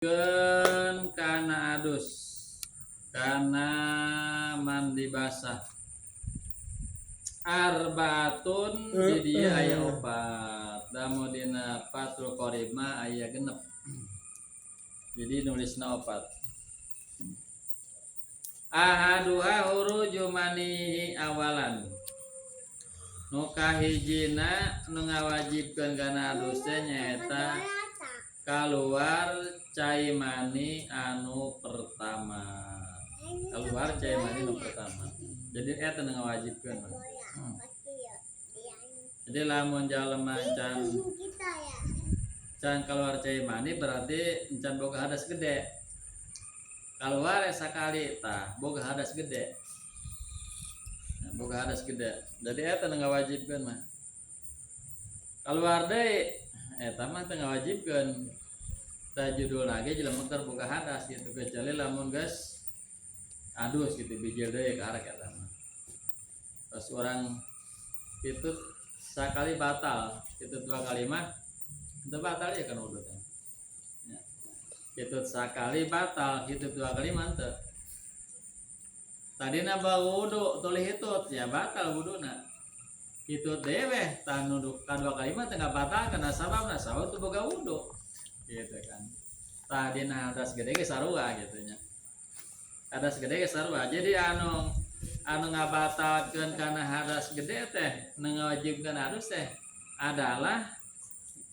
Keun kana adus, kana mandi basah. Arbaatun di dieu aya opat. Lamun dina Fathul Qorib mah aya 6. Jadi nulisna 4. Ahaduha huruju manihi awalan. Nu kahijina nu ngawajibkeun kana adus teh nyaeta kaluar cai mani anu pertama. Keluar cai mani nu pertama. Jadi eta nu ngawajibkeun mah. Jadi lamun jalema can keluar cai mani berarti can boga hadas gede. Keluar sakali tah boga hadas gede. Nah, boga hadas gede. Jadi eta nu ngawajibkeun mah. Keluar deui eta mah teu ngawajibkeun. Tah judul lagi jelema keur boga hadas gitu, kecuali lamun geus adus gitu bijil deui ka arek eta mah. Terus orang itu sakali batal, itu dua kali mah itu batal ya kan wudu teh. Ya. Itu sakali batal, itu dua kali mah teu. Tadina bawa wudu tuluy hitut ya batal wuduna. Hitut deui weh tah nu kadua kali mah teu ngabatalkeun karena sababna saur teu boga wudu. Gitu kan. Tah dina hadas gede ge sarua gitu nya. Hadas gede ge sarua. Jadi anu ngabatalkeun kana hadas gede teh, nu ngawajibkeun adus teh adalah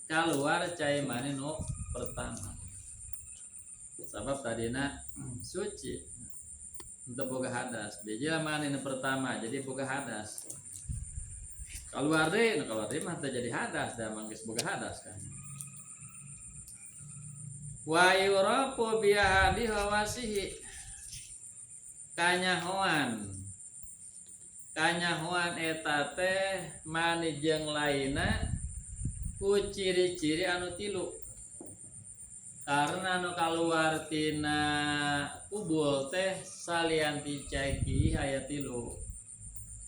keluar cai mani nu pertama. Sabab tadina suci untuk boga hadas. Bijil mani nu pertama jadi boga hadas. Keluar deui, nu keluar deui mah teu jadi hadas, da mah geus boga hadas kan. Wa yurafu bi ahadi hawasihi. Kanyahoan. Kanyahoan eta teh mani jeung lainna ku ciri-ciri anu tilu. Karena anu kaluar tina kubul teh salian ti cai kiih aya tilu.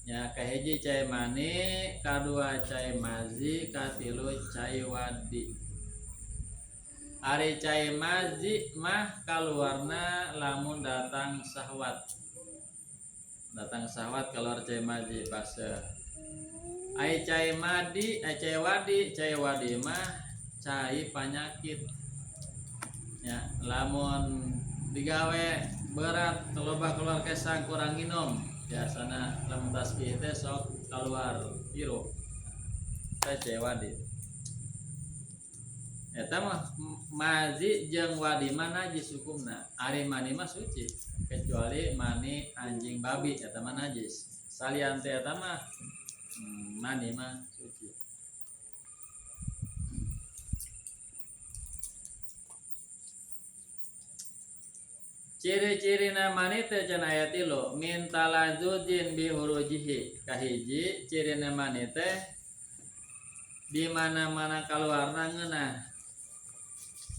Nya kahiji cai mani, kadua cai mazi, katilu cai wadi. Ari cai mazi mah kaluarna lamun datang syahwat. Datang syahwat keluar cai mazi baseuh. Ai cai madi, ai cai wadi, cai wadi mah cai panyakit. Ya, lamun digawe berat loba keluar kesang kurang minum, biasana lamun tasbih teh sok keluar biru. Teh cai wadi. Eta mah mazi jeung wadi mah najis hukumna. Ari mani mah suci, kecuali mani anjing babi eta mah najis. Salian teh eta mah mani mah suci. Ciri-cirina mani teh cenah aya tilu, min talazujin bi hurujihi. Kahiji cirina mani teh di mana-mana kaluarna ngeunah.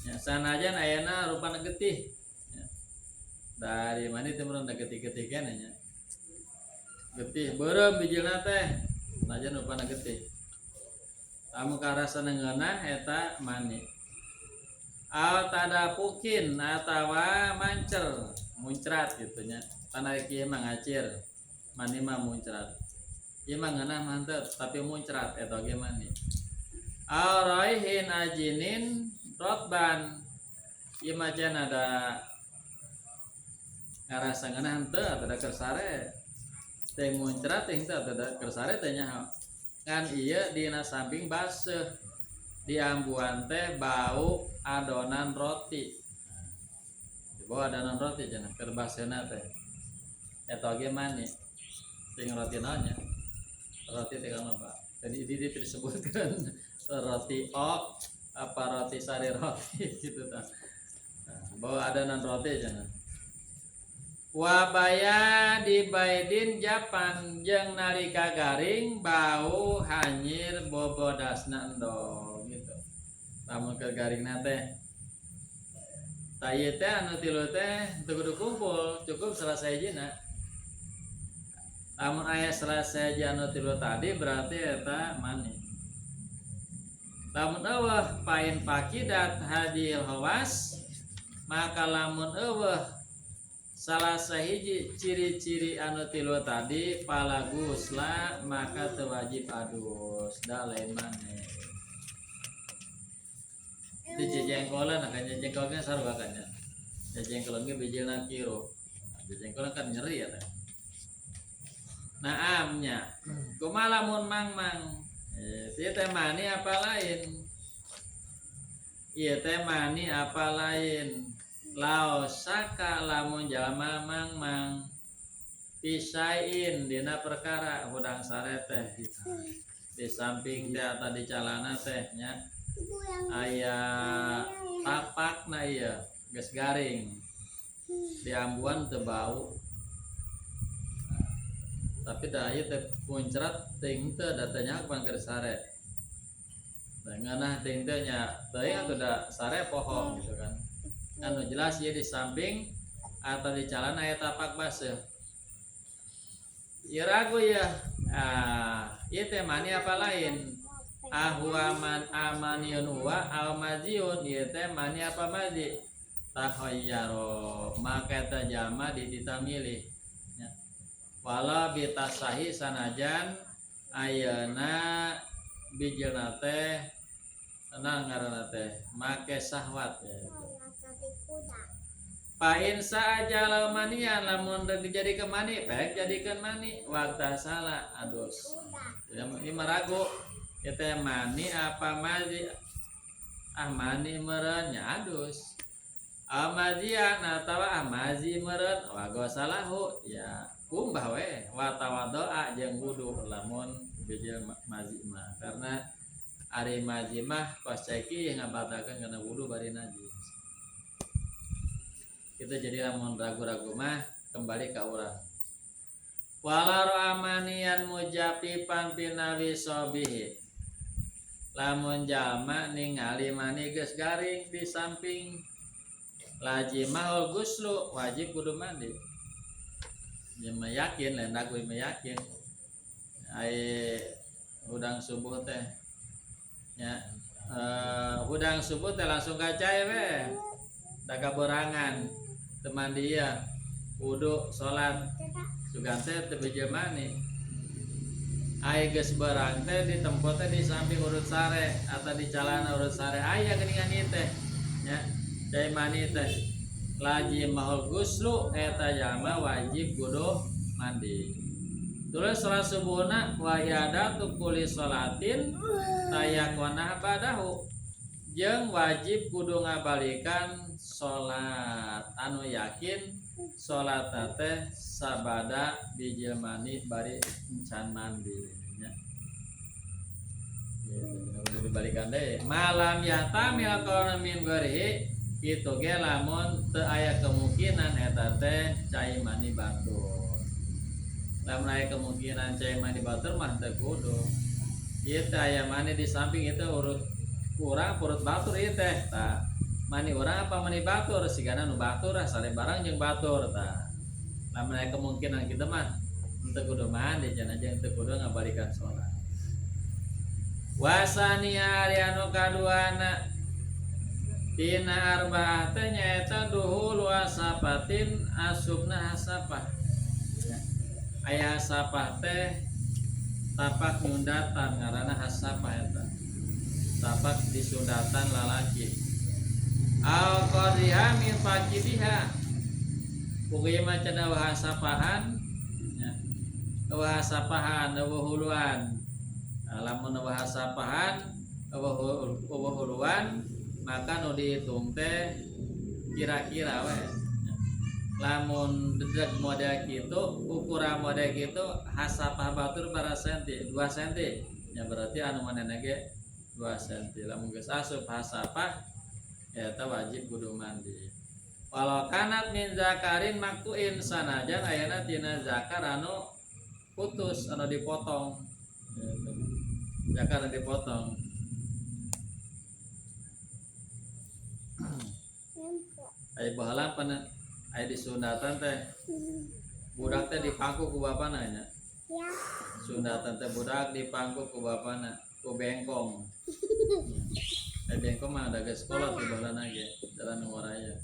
Ya, sanajan ayana rupana getih. Ya. Dari mani teh mun getih-getih keneh nya. Getih beureum bijilna teh, sanajan rupana getih. Lamun karasana ngeunah eta mani. Al tadapukin atawa mancer, muncrat gitu nya. Tanah kieu mah ngacir, mani mah muncrat. Ieu mah ngeunah mah henteu, tapi muncrat eta oge mani. Al raihin ajinin rotban. Ieu mah cenah ada ngarasa ngeunah henteu atau da keur sare. Teh muncrat teh henteu atau da keur sare teh nyaho. Ngan ieu dina samping baseuh. Di ambuan teh bau adonan roti. Di bawah adonan roti cenah keur baseuna teh. Eta oge mani. Sing roti naon nya? Roti teh kan loba. Jadi di dieu disebutkeun roti o apa roti sari roti gitu tah. Nah, bawa adonan roti cenah. Wa baya di baidin Japan jeung nalika garing bau hanyir bobodasna endog gitu. Lamun keur garingna teh tah ieu teh anu tilu teh teu kudu kumpul, cukup selesai jina. Lamun aya selesai anu tilu tadi berarti eta mani. Lamun eueuh pain pakidat hadil hawas Maka lamun eueuh salah sahiji ciri-ciri anu tilu tadi fala gusla maka teu wajib adus da lain mani. Itu jejengkolan kan jejengkolnya sarua kan ya. Jejengkolan ge bijilna kiruh. Jejengkolan kan nyeri ya teh. Naam nya. Kumaha lamun mang-mang? Ieu teh mani apa lain? Ieu teh mani apa lain? Lau syakka lamun jalma mang-mang fi syai'in dina perkara hudang sare teh di samping teh atau di calana teh nya aya tapakna ieu geus garing diambuan teu bau tapi da ieu teh muncrat teuing teu da teu nyaho pan keur sare. Da ngeunah teuing teu nya teuing atuh da sare poho gitu kan. Anu jelas ieu di samping atau di calana aya tapak baseuh. Ieu ragu ya. Ah, ieu teh mani apa lain? Ahwa man amaniyun huwa aw maziyun, ieu teh mani apa mazi? Takhayyaro maka eta jalma ditita milih. Ya. Wala bitasahi sanajan ayeuna bijilna teh tenang ngaranna teh make syahwat ya. Fa in sa'aja manian lamun rek dijadikeun mani pek jadikeun mani waktu salah adus. Ya ini meragu ieu teh mani apa mazi? Ah mani meureun nya adus. Amazian atawa amazi meureun wa gosalahu ya kumbah we wa tawaddoa jeung wudu lamun bijil mazi mah karena ari mazi mah kos ceki ngabatalkeun kana wudu bari najis. Kita jadi lamun ragu-ragu mah kembali ka urang. Wala amanian mujafifan pinawi sobihi. Lamun jalma ningali mani geus garing di samping lazimahul guslu wajib kudu mandi. Ya yakin lain ragu yakin. Ai hudang subuh teh nya hudang subuh teh langsung ka cai we. Da kaberangan teu mandi ya wudu salat sugan teh teu bijil mani. Ai geus berang teh di tempo teh di samping urut sare atau di calana urut sare aya geuningan ieu teh nya cai mani teh lazimahul guslu eta jalma wajib kudu mandi. Terus salat subuhna wa i'adatu kulli salatin tayaqona badahu jeung wajib kudu ngabalikan salat anu yakin salat teh sabada bijil mani bari encan mandi nya. Gitu, kudu dibalikan deui. Malam yahtamil kauna min ghairihi kitu ge lamun teu aya kemungkinan eta teh cai mani batur. Lamun aya kemungkinan cai mani batur mah teu kudu. Ieu teh aya mani di samping itu urut urang urut batur ieu teh tah. Mani urang apa mani batur sigana nu batur ah sale barang jeung batur tah. Lamun aya kemungkinan kitu mah teu kudu mandi cenah jeung teu kudu ngabalikan salat. Wasania ari anu kaduana tina arbaah teh nyaeta duhulu asapatin asupna hasapah. Aya hasapah teh tapak nyundatan ngaranna hasapah eta. Tapak disundatan lalaki. Al qadriha min fakidiha. Pokoknya mah cenah hasapahan nya. Hasapahan eueuh huluan. Lamun hasapahan eueuh huluan maka nu dihitung teh kira-kira we. Lamun dedeg model kitu ukuran model kitu hasapah batur bara senti 2 senti ya berarti anu manehna ge 2 senti lamun geus asup hasapah eta wajib kudu mandi. Walau kanat min zakarin maktuin sanajan ayana tina zakar anu putus anu dipotong. Zakar anu dipotong. Aya baheula pan aya di sundatan teh budak teh dipangku ku bapana nya. Sundatan teh budak dipangku ku bapana ku bengkong. Bengkong mah ada ke sekolah tuh baheula ge jalan waraya.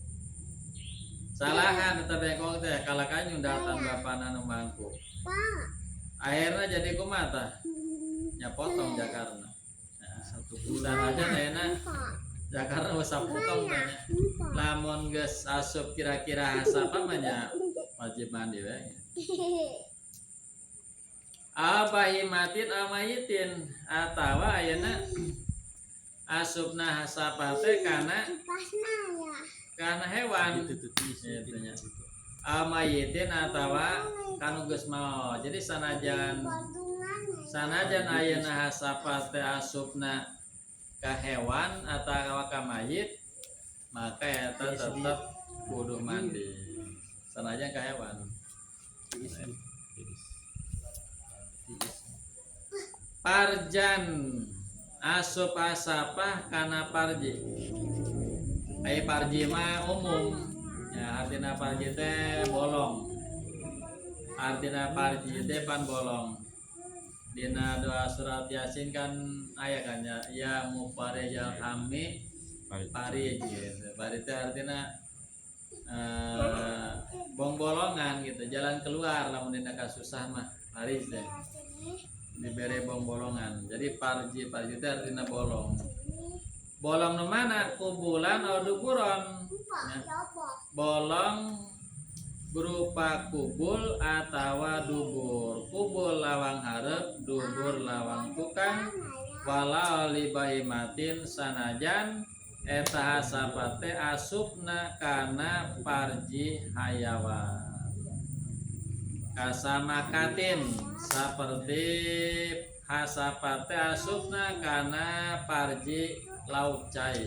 Salahan eta bengkong teh kalahka nyundatan bapana nu mangku. Akhirnya jadi kumaha tah? Nya potong jakarna. Nah, 1 bulan. Sanajan ayeuna jakarna geus sapotong teh nya. Lamun geus asup kira-kira hasapah mah nya wajib mandi we. Abahimatin amayitin atawa ayeuna asupna hasapah teh kana kana hewan Gitu tuh tiis gitu nya. Amayitin atawa kanu geus maot. Jadi sanajan sanajan ayeuna hasapah teh asupna ka hewan atawa ka mayit maka eta tetep kudu mandi. Sanajan ka hewan. Tiis tiis. Tiis. Parjan asup hasapah kana parji. Ai parji mah umum. Ya artina parji teh bolong. Artina parji teh pan bolong. Dina doa surat Yasin kan aya kan ya, ya mufarijal hammi parij gitu. Parij teh artina bong-bolongan gitu, jalan keluar lamun dina kasusah mah parij teh. Dibere bong-bolongan. Jadi parji, parji teh artina bolong. Bolong nu mana? Kubulan atau duburon? Ya. Bolong berupa kubul atawa dubur. Kubul lawang hareup, dubur lawang tukang. Walau li bahimatin sanajan eta hasapah teh asupna kana parji hayawan. Kasamakatin seperti hasapah teh asupna kana parji lauk cai.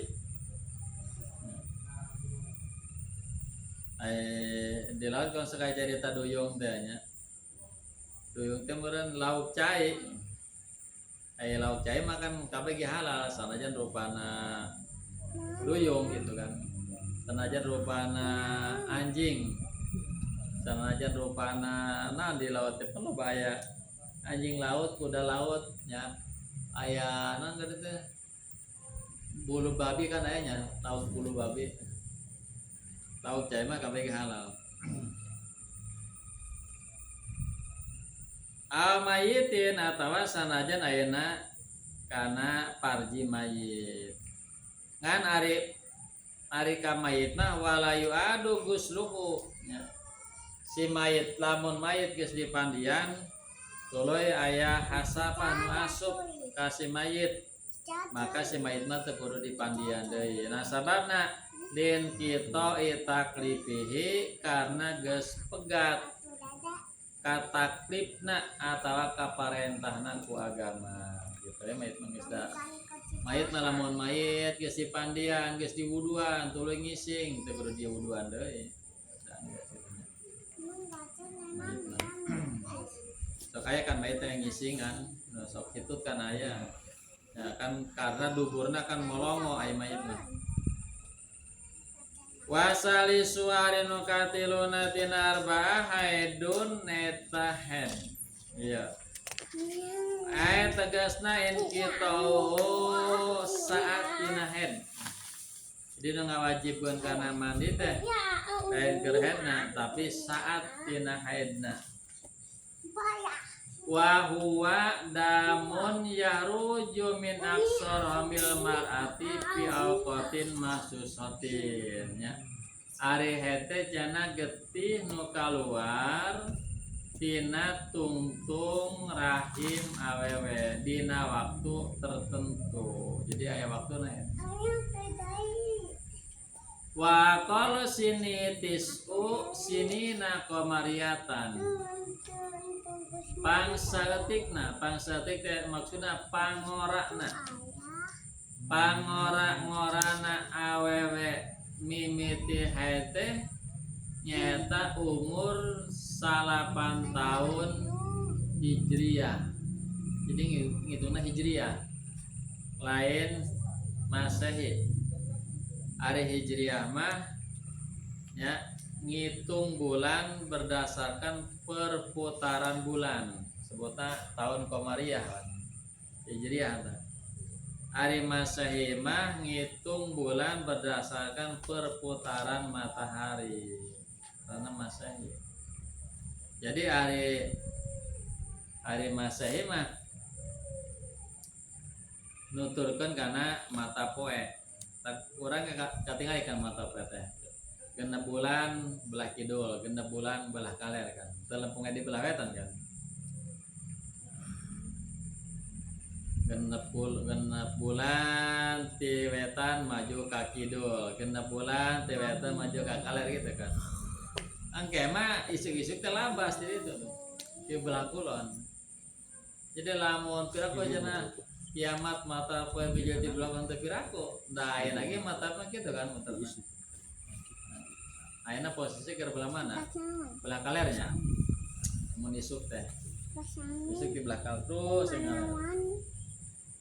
Di laut kalau sekali cerita duyung teh nya. Duyung teh meureun lauk cai. Lauk cai mah kan kabeh ge halal sanajan rupana duyung gitu kan. Sanajan rupana anjing. Sanajan rupana nah di laut teh perlu bahaya anjing laut, kuda laut nya. Aya naon tadi teh? Bulu babi kan aya nya, laut bulu babi. Lauk cai mah kabeh ge halal. Amayitin atawa sanajan ayeuna kana parji mayit. Ngan ari ka mayit mah wala yu'adu gusluhu nya. Si mayit lamun mayit geus dipandian tuluy aya hasapah nu asup ka si mayit, maka si mayit mah teu kudu dipandian deui. Nah sababna din kita itaklifihi karena geus pegat kataklifna atawa kaparentahna ku agama gitu ya. Mayit mah geus da mayit mah lamun mayit geus dipandian geus diwuduan tuluy ngising teu kudu diwuduan deui. Mayit mah sok aya kan mayit teh ngising kan sok hitut kan aya ya kan karena duburna kan molongo aya mayit mah. Wasali suari nu katiluna tina arba'ah haidun neta head. Iya. Ayat tegasna in kita saat tina head. Jadi nu ngawajibkeun kana mandi teh lain keur headna tapi saat tina haidna. Wa huwa damun yahruju min aqsaril mar'ati fi awqatin mahsusatin nya. Ari hete jana getih nu kaluar tina tungtung rahim awewe dina waktu tertentu. Jadi aya waktuna ya. Wa qalu sini tis'u sinina qamariyatan. Pangsaeutikna, pangsaeutik teh maksudna pangorakna. Pangora-ngorana awewe mimiti haid teh nyaeta umur 8 tahun Hijriah. Jadi ngitungna Hijriah. Lain Masehi. Ari Hijriah mah nya ngitung bulan berdasarkan perputaran bulan. Sebutna tahun Komariah. Hijriah tah. Ari Masehi mah ngitung bulan berdasarkan perputaran matahari. Karena Masehi. Jadi ari ari Masehi mah nuturkeun kana mata poe. Tah urang katingali kan mata poe teh. 6 bulan belah kidul, 6 bulan belah kaler kan. Teu lempungna di belah wetan kan. 6 bulan ti wetan maju ka kidul, 6 bulan ti wetan maju ka kaler gitu kan. Engke mah isuk-isuk teh labas di ditu tuh, di belah kulon. Jadi lamun piraku cenah kiamat mata poe bijil di belah kulon teh piraku. Da aya lagi mata poe kitu kan muterna. Ayeuna posisi keur belah mana? Belah kalernya. Mun isuk teh. Isuk di belah kaler terus yang ngaler.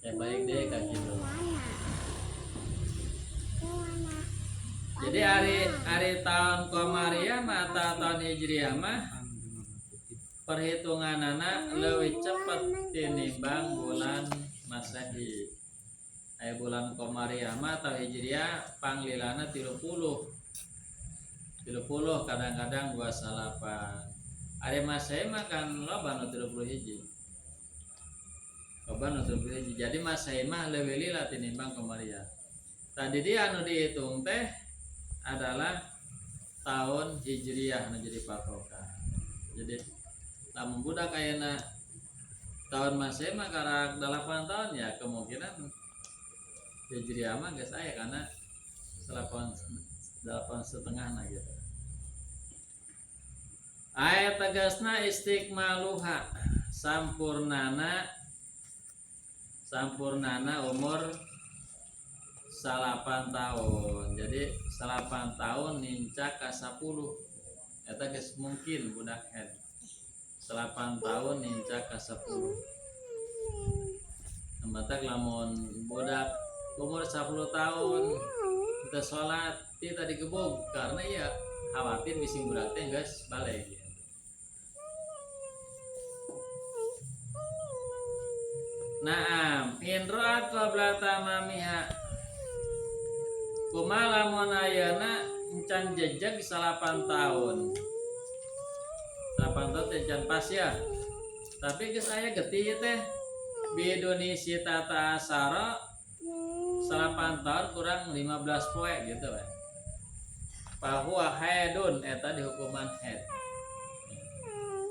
Ya baik deh ka kitu. Jadi ari ari tahun Komariah mah atau tahun Hijriah mah perhitunganana leuwih cepet tinimbang bulan Masehi. Aya bulan Komariah mah atau Hijriah panglilana 30. 30 kadang-kadang 29. Ari Masehi mah kan loba nu 31. Loba nu 31. Jadi Masehi mah leuwih lila tinimbang Komariah. Tadi dia anu dihitung teh adalah tahun Hijriah nu jadi patokan. Jadi lamun budak ayeuna tahun Masehi mah karak 8 tahun ya kemungkinan Hijriah mah geus aya karena 8,5 nah gitu. Ayat tegasna istikmaluha sampurnana, sampurnana umur 9 tahun. Jadi 9 tahun nincak ka 10. Eta geus mungkin budak head. 9 tahun nincak ka 10. Matak lamun budak umur 10 tahun teu salat ti tadi gebog karena ya khawatir bising budak teh geus baleg. Naam, in ra'at qabla tamamiha. Kumaha lamun ayeuna encan jejeg 9 tahun. 8 tahun teh encan pas ya. Tapi geus aya getih ieu teh. Biduni sitata asara 9 tahun kurang 15 poe gitu we. Fahuwa haidun eta dihukuman haid.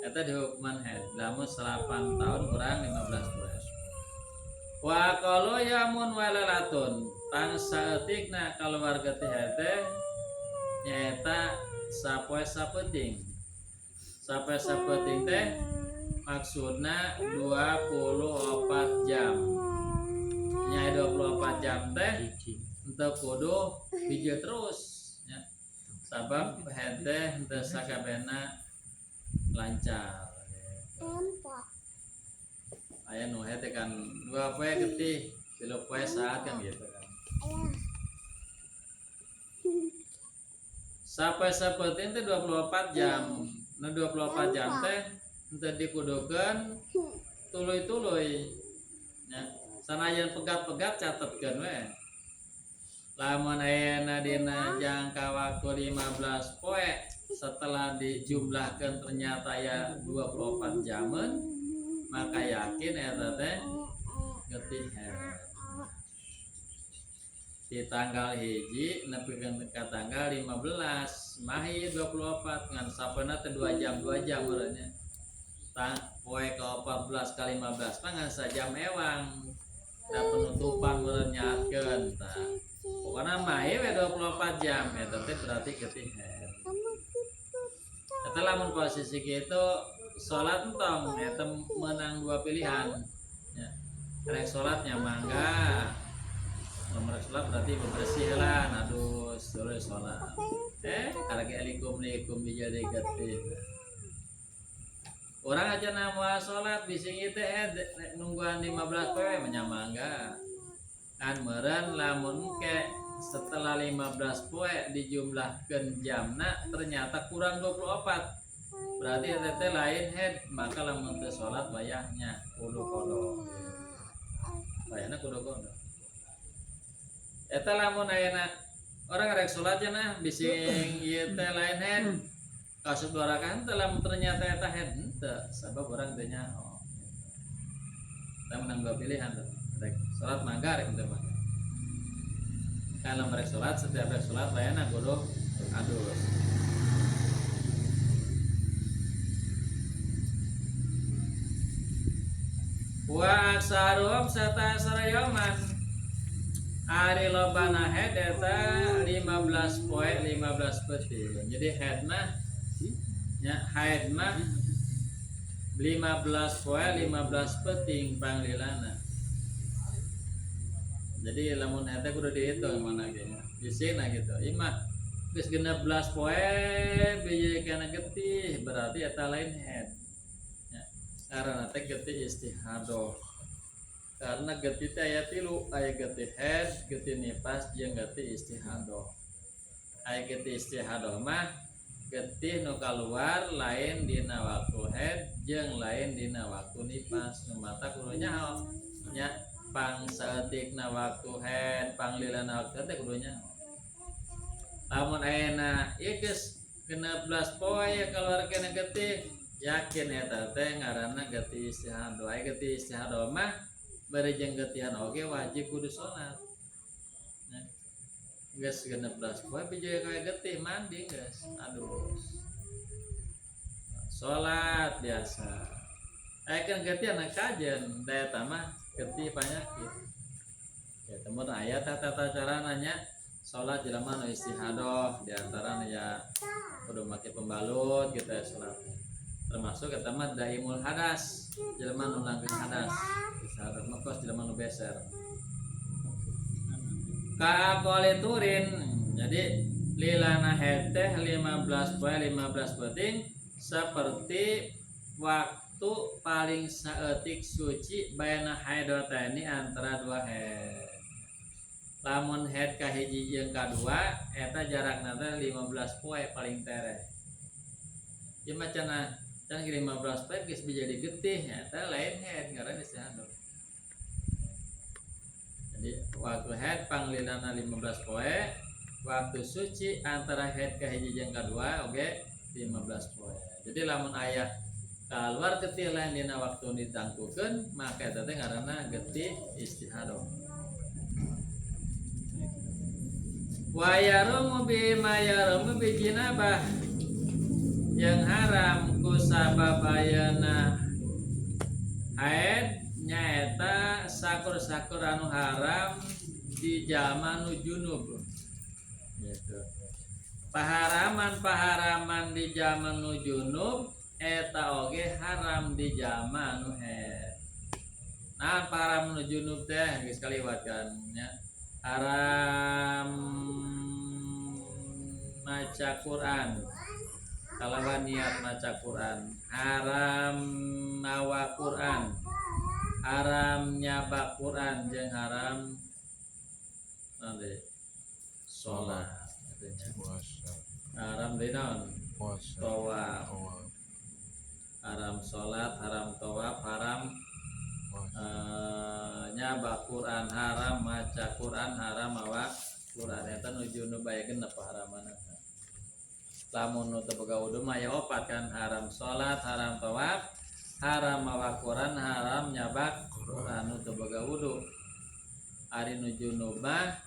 Eta dihukuman haid. Lamun 9 tahun kurang 15 poe. Wa qalu yamun walalatun tang saeutikna kaluar getih teh nyaeta sapoe sapeuting. Sapoe sapeuting teh maksudna 24 jam. Nya 24 jam teh henteu kudu hiji terus nya. Sabab haid teh henteu sakabehna lancar. Aya nu haid teh kan 2 poe getih, 3 poe saat kan gitu kan. Sampai saperti teh 24 jam. Nu 24 jam teh henteu dikudukeun tuluy-tuluy. Nya, sanajan pegat-pegat catetkeun we. Lamun ayeuna dina jangka waktu 15 poe setelah dijumlahkeun ternyata ya 24 jaman, maka yakin eta teh getih haid. Di tanggal 1 nepi ka tanggal 15 mahi 24 ngan sapoena teh 2 jam 2 jam urangnya. Tang poe ka 14 ka 15 mah ngan sajam ewang. Da penutupan meureun nyaatkeun tah. Pokona mahi we 24 jam eta teh berarti getih haid. Eta lamun posisi kitu salat entong eta menang 2 pilihan. Ya. Rek salatnya mangga. Lamun rek salat berarti bebersih lah, adus, terus salat. Karek alikum likum bijadi getih. Orang aja na moal salat bising ieu teh nungguan 15 poe mah mangga. Kan meureun lamun ke setelah 15 poe dijumlahkeun jamna ternyata kurang 24. Berarti eta teh lain haid, maka lamun teu salat wayahnya kudu qada. Wayahna kudu qada. Eta lamun ayeuna orang rek salat cenah bising ieu teh lain head. Kasup dua rakaat teh lamun ternyata eta head henteu sabab urang teu nyaho. Kita menang dua pilihan tuh. Rek salat mangga rek henteu mangga. Kan lamun rek salat setiap rek salat layana kudu adus. Wa aksaruhum sata yauman. Ari lobana head eta 15 poe 15 peuting. Jadi head mah nya haid mah 15 poe 15 peuting panglilana. Jadi lamun haid teh kudu dihitung mana ge nya. Disina gitu. Ieu mah geus 16 poe biji kana getih berarti eta lain haid. Ya, karena teh getih istihadoh. Karena getih teh aya tilu, aya getih haid, getih nifas jeung getih istihadoh. Aya getih istihadoh mah getih nu kaluar lain dina waktu haid jeung lain dina waktu nifas. Nu mata kudu nyaho nya pang saeutikna waktu haid, panglilana waktu haid teh kudu nyaho. Lamun ayeuna ieu geus 16 poe kaluar kana getih, yakin eta teh ngaranna getih istihadoh. Aya getih istihadoh mah bari jeung getihan oge wajib kudu salat. Nah, geus 16 poe biji kaya getih mandi geus aduh. Salat biasa. Aya kan getih anak kajen da eta mah getih panyakit. Ya temun aya tata cara nanya salat jelema nu istihadoh di antara ya kudu make pembalut gitu ya salat. Termasuk eta mah daimul hadas, jelema nu langgeng hadas. Istihadoh mah kos jelema nu beser. Ka turin. Jadi lilana haid teh 15 poe 15 peuting seperti waktu paling saeutik suci baina haidataini antara dua haid. Lamun haid kahiji jeung kadua eta jarakna teh 15 poe paling tereh. Ieu mah cenah can 15 poe geus jadi getih eta lain haid ngaranna istihadoh. Jadi waktu haid panglilana 15 poe, waktu suci antara haid kahiji jeung kadua oge 15 poe. Jadi lamun aya kaluar getih lain dina waktu ditangtukeun maka eta teh ngaranna getih istihadoh. Wa yarumu bima yarumu bi jinabah yang haram ku sabab ayeuna haid nyaeta sakur-sakur anu haram di jalma nu junub gitu. Paharaman-paharaman di jalma nu junub eta oge haram di jalma nu haid. Nah, paharaman nu junub teh geus kaliwat kan nya. Haram maca Quran kalawan niat maca Quran, haram mawa Quran, haram nyabak Quran jeung haram nanti sholat, puasa, haram deui naon? Puasa, tawaf, haram sholat, haram tawaf, haram nyabak Quran, haram maca Quran, haram mawa Quran. Eta nu junub aya genep haramanna. Lamun nu teu boga wudu mah aya opat kan, haram sholat, haram tawaf, haram mawa Quran, haram nyabak Quran nu teu boga wudu. Ari nu junub mah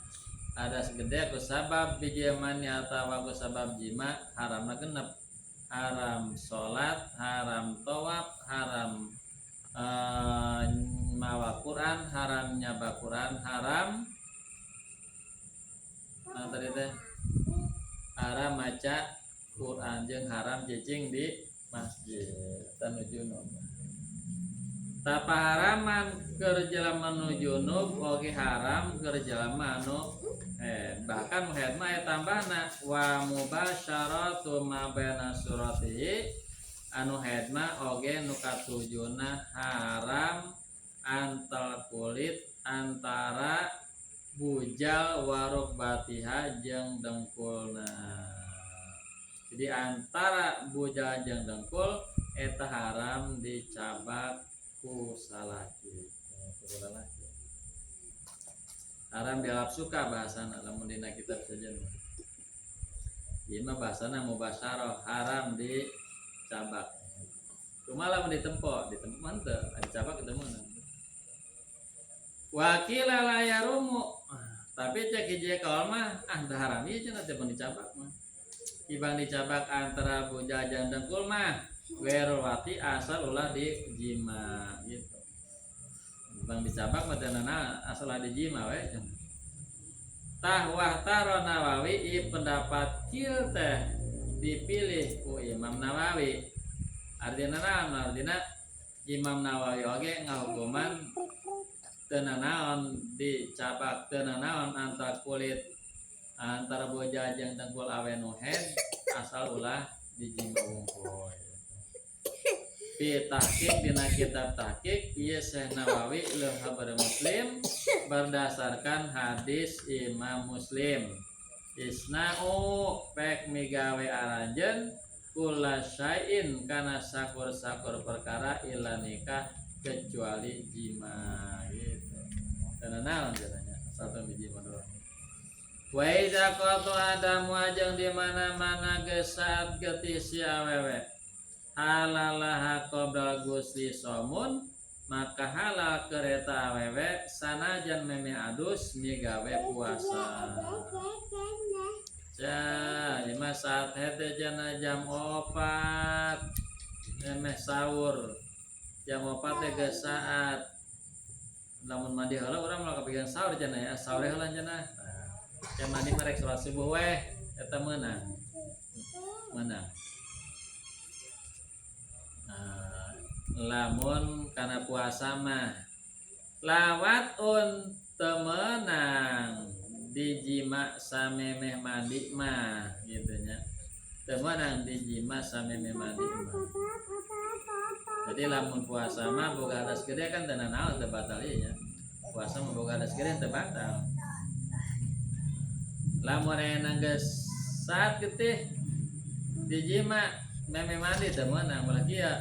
hadas gede ku sabab bijieman atawa ku sabab jima haramna genep. Haram sholat, haram tawaf, haram mawa Quran, haram nyabak Quran, haram nah tadi teh haram maca Quran jeung haram cicing di masjid. Eta nu junub. Tapaharaman keur jelema nu junub oge haram keur jelema nu haid. Bahkan haid mah aya tambahna wa mubasyaratu ma baina suratihi anu haid mah oge nu katujuna haram antal kulit antara bujal waruk batiha jeung dengkulna. Jadi antara bujal jeung dengkul eta haram dicabak ku salaki. Ku lalaki. Haram dialap suka bahasana lamun dina kitab saja. Ieu mah bahasana mubasyarah, haram dicabak. Cuma lamun ditempo, ditempo mah teu, dicabak itu meunang. Wa qila la yahrumu. Tapi cek hiji kaul mah ah teu haram ieu cenah teh mun dicabak mah. Ibang dicabak antara bujal jeung dengkul mah ghairul wathi asal ulah dijima gitu. Bang dicabak mah teu asal ulah dijima we. Tah wahtaro Nawawi ieu pendapat qil teh dipilih ku Imam Nawawi. Artina naon? Artina Imam Nawawi oge ngahukuman teu nanaon dicabak, teu nanaon antara kulit antara bujal jeung dengkul awe nu head asal ulah dijima wungkul. Fi tahqiq dina kitab tahqiq ieu Syekh Nawawi leuh habar Muslim berdasarkan hadis Imam Muslim. Isna'u pek migawe aranjeun kula syai'in kana sakur-sakur perkara illa nikah kecuali jima gitu. Karena naon cenah satu biji mah doang. Wa iza qata adamu ajeng di mana-mana geus saat getih si awewe halalaha qabla gusli somun maka halal kereta awewe sanajan meme adus migawe puasa. Ja, lima saat hete jana jam 4 memeh sahur jam 4 teh geus saat lamun mandi heula urang moal kapikiran sahur cenah ya, sahur heula cenah. Jam mandi mah rek salat subuh weh eta meunang. Meunang. Nah, lamun kana puasa mah lawatun temenang dijima samemeh mandi mah gitu nya, temenang dijima samemeh mandi mah. Jadi lamun puasa mah boga hadas gede kan teu nanaon, teu batal ieu nya. Puasa mah boga hadas gede teu batal. Lamun aya geus saat getih dijima memeh mandi teu meunang, ulah kieu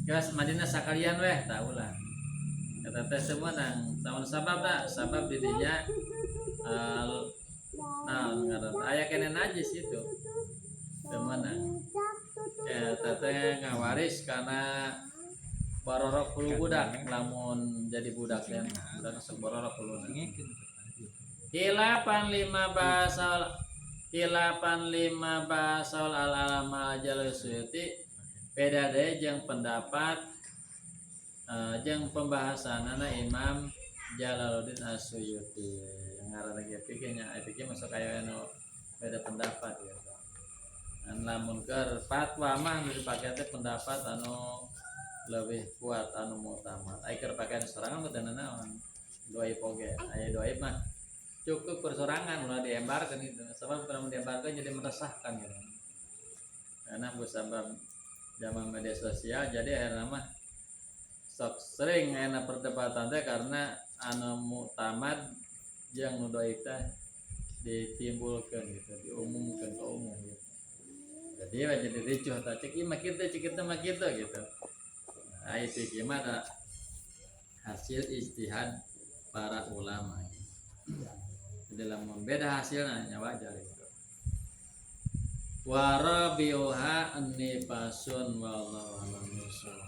geus mandina sakalian weh tah ulah. Eta teh teu meunang. Samun sabab tak? Sabab di dinya naon ngaran aya keneh najis itu. Teu meunang. Eta teh ngawaris kana barorok hulu budak lamun jadi budak teh budak sok barorok huluna. Khilapan lima bahasa, khilapan lima bahasa al alama Jalal Suyuti beda deui jeung pendapat jeung pembahasanana Imam Jalaluddin As-Suyuti. Ngaranna ge fikih nya, fikih masuk aya anu beda pendapat gitu. Dan lamun keur fatwa mah nu dipake teh pendapat anu lebih kuat anu muktamad. Ai keur pakean sorangan mah teu nanaon. Doaib oge, aya doaib mah cukup persorangan ulah diembarkeun itu. Sebab kalau diembarkeun jadi meresahkan gitu. Karena sabab zaman media sosial jadi akhirnya mah sok sering enak perdebatan teh karena anu muktamad jeung nu doaib teh ditimbulkan gitu, diumumkan ke umum gitu. Jadi we jadi ricuh tah cek ieu mah kitu, cek kitu mah kitu gitu. Nah, itu gimana hasil ijtihad para ulama. Jadi lamun beda hasilnya nya wajar itu. Wa rabiuha nifasun wallahu a'lam bishawab.